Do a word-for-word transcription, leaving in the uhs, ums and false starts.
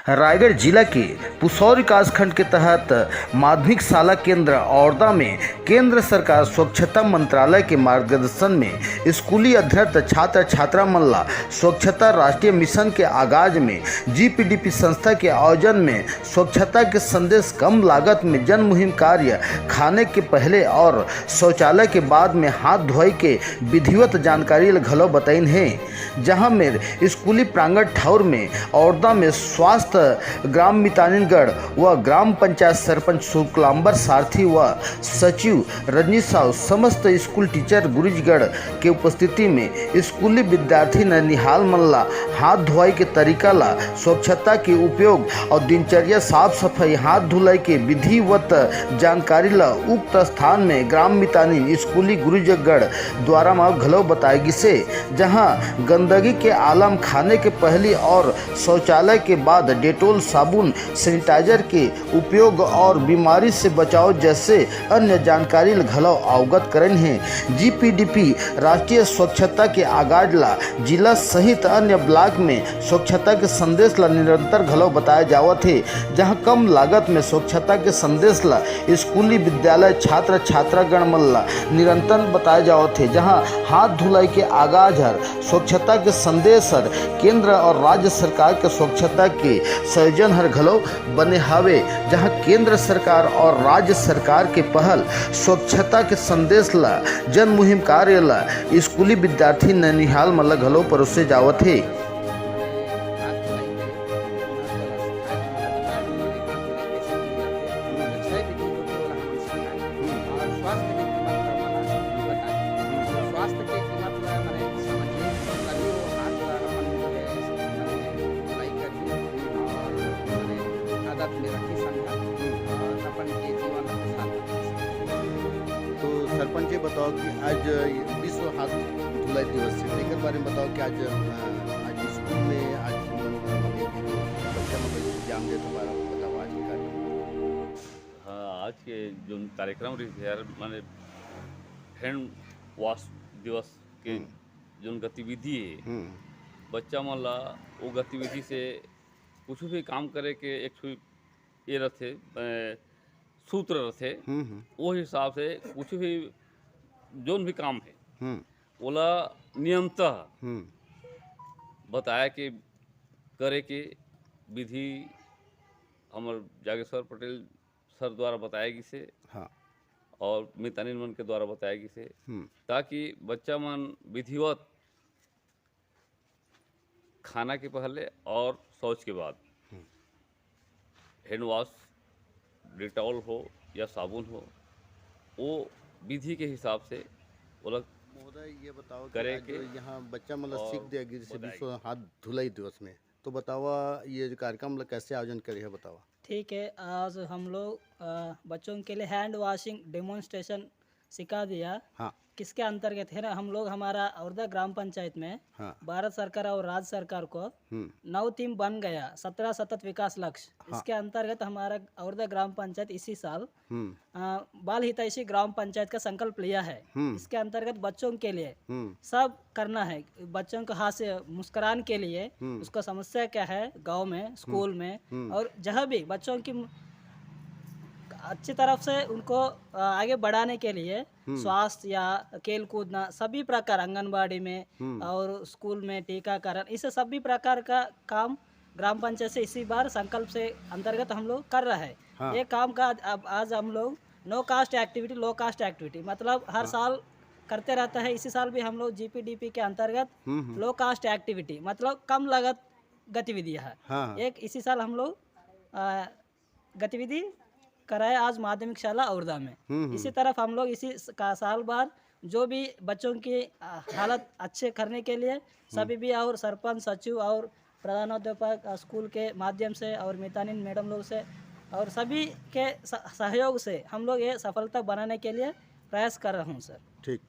रायगढ़ जिला के पुसौर विकासखंड के तहत माध्यमिक शाला केंद्र औरदा में केंद्र सरकार स्वच्छता मंत्रालय के मार्गदर्शन में स्कूली अध्ययनरत छात्र छात्रा मन ला स्वच्छता राष्ट्रीय मिशन के आगाज में जीपीडीपी संस्था के आयोजन में स्वच्छता के संदेश, कम लागत में जन मुहिम कार्य, खाने के पहले और शौचालय के बाद में हाथ धोए के विधिवत जानकारी ल घलो बताइन हे, जहां मेर स्कूली प्रांगण ठौर में औरदा में स्वास्थ्य, ग्राम मितानिनगढ़ व ग्राम पंचायत सरपंच शुक्लांबर सारथी व सचिव रजनी साव समस्त स्कूल टीचर गुरुजगढ़ के उपस्थिति में स्कूली विद्यार्थी नैनिहाल मन ला हाथ धोए के तरीका ला, स्वच्छता के उपयोग और दिनचर्या, साफ सफाई, हाथ धुलाई के विधिवत जानकारी ला उक्त स्थान में ग्राम मितानिन स्कूली गुरुजगढ़ द्वारा म घलो बताए गिसे, जहां गंदगी के आलम खाने के पहली और शौचालय के बाद डेटोल साबुन, सैनिटाइजर के उपयोग और बीमारी से बचाव जैसे अन्य जानकारी ल घलो अवगत करन हे। जीपीडीपी राष्ट्रीय स्वच्छता के आगाज ला जिला सहित अन्य ब्लॉक में स्वच्छता के संदेश ला निरंतर घलो बताया जावत हे, जहां कम लागत में स्वच्छता के संदेश ला स्कूली विद्यालय छात्र छात्रागण मन ला निरंतर बताया जावत हे, जहां हाथ धुलाई के आगाज हर स्वच्छता के संदेश हर केंद्र और राज्य सरकार के स्वच्छता के संयोजन हर घलो बने हावे, जहां केंद्र सरकार और राज्य सरकार के पहल स्वच्छता के संदेश ला जन मुहिम कार्य ला स्कूली विद्यार्थी नैनिहाल मन ला घलो परोसे जावत हे। स्वास्थ्य के कीमत ला, माने, समझिए, तभी वो हाथ ला अपन जो है, माने, धुलाई करही और, माने, आदत में रखही संघा और अपन के जीवन ला खुशहाल बनाही। तो सरपंच, ये बताओ कि आज विश्व हाथ धुलाई दिवस हे, एकर बारे में बताओ कि आज, अ, आज स्कूल में आज, अ, बच्चा मन ला ज्ञान देत हमारा बताओ आज के कार्यक्रम। हाँ, आज के जो कार्यक्रम रहिस हे यार, माने हैंड वॉश दिवस के हम्म। जोन गतिविधि हे, हम्म। बच्चा मन ला वो गतिविधि से कुछ भी काम करे के एक ठो ये रथे, अ, सूत्र रथे, हम्म, हम्म। वो हिसाब से कुछ भी जोन भी काम हे, हम्म। ओला नियमतः हम्म। बताए के, करे के विधि हमर जागेश्वर पटेल सर द्वारा बताए गिसे हाँ। और मितानिन मन के द्वारा बताए गिसे, हम्म। ताकि बच्चा मन विधिवत खाना के पहले और शौच के बाद हम्म। हैंड वॉश, डेटॉल हो या साबुन हो, वो विधि के हिसाब से ओला महोदय, ये बताओ कि करे आज के यहाँ बच्चा मन ला और सीख दिया गिस हे बताए विश्व हाथ धुलाई दिवस में, तो बतावा, ये जो कार्यक्रम ला कैसे आयोजन करे हे, बतावा। ठीक है, आज हम लोग, अ, बच्चों के लिए हैंड वॉशिंग डेमोन्स्ट्रेशन सिखा दिया। हाँ। किसके अंतर्गत है ना, हम लोग हमारा औरदा ग्राम पंचायत में हाँ। भारत सरकार और राज्य सरकार को हम्म। नौ थीम बन गया, सत्रह सतत विकास लक्ष्य। हाँ। इसके अंतर्गत हमारा औरदा ग्राम पंचायत इसी साल, हम्म। अ, बाल हितैषी ग्राम पंचायत का संकल्प लिया है। हम्म। इसके अंतर्गत बच्चों के लिए हम्म। सब करना है, बच्चों को हास्य मुस्कुराने के लिए, हम्म। उसका समस्या क्या है गांव में, स्कूल हम्म। में, हम्म। और जहाँ भी बच्चों की अच्छी तरफ से उनको, अ, आगे बढ़ाने के लिए हम्म। स्वास्थ्य या खेल कूदना, सभी प्रकार आंगनबाड़ी में हम्म। और स्कूल में टीकाकरण, इसे सभी प्रकार का काम ग्राम पंचायत से इसी बार संकल्प से अंतर्गत हम लोग कर रहे हैं। हाँ। ये काम का आज, अब आज हम लोग नो कास्ट एक्टिविटी, लो कास्ट एक्टिविटी, मतलब हर हाँ। साल करते रहता है। इसी साल भी हम लोग जीपीडीपी के अंतर्गत हम्म, हम्म। लो कास्ट एक्टिविटी, मतलब कम लागत गतिविधियां है। हाँ, हाँ। एक इसी साल हम लोग, आ, गतिविधि कराए आज माध्यमिक शाला औरदा में। हम्म, हम्म। इसी तरफ हम लोग इसी स-, का साल भर जो भी बच्चों की, आ, हालत अच्छे करने के लिए सभी हम्म। भी और सरपंच, सचिव और प्रधानोध्यापक, आ, स्कूल के माध्यम से और मितानिन मैडम लोग से और सभी के स-, सहयोग से हम लोग ये सफलता बनाने के लिए प्रयास कर रहा हूँ सर। ठीक।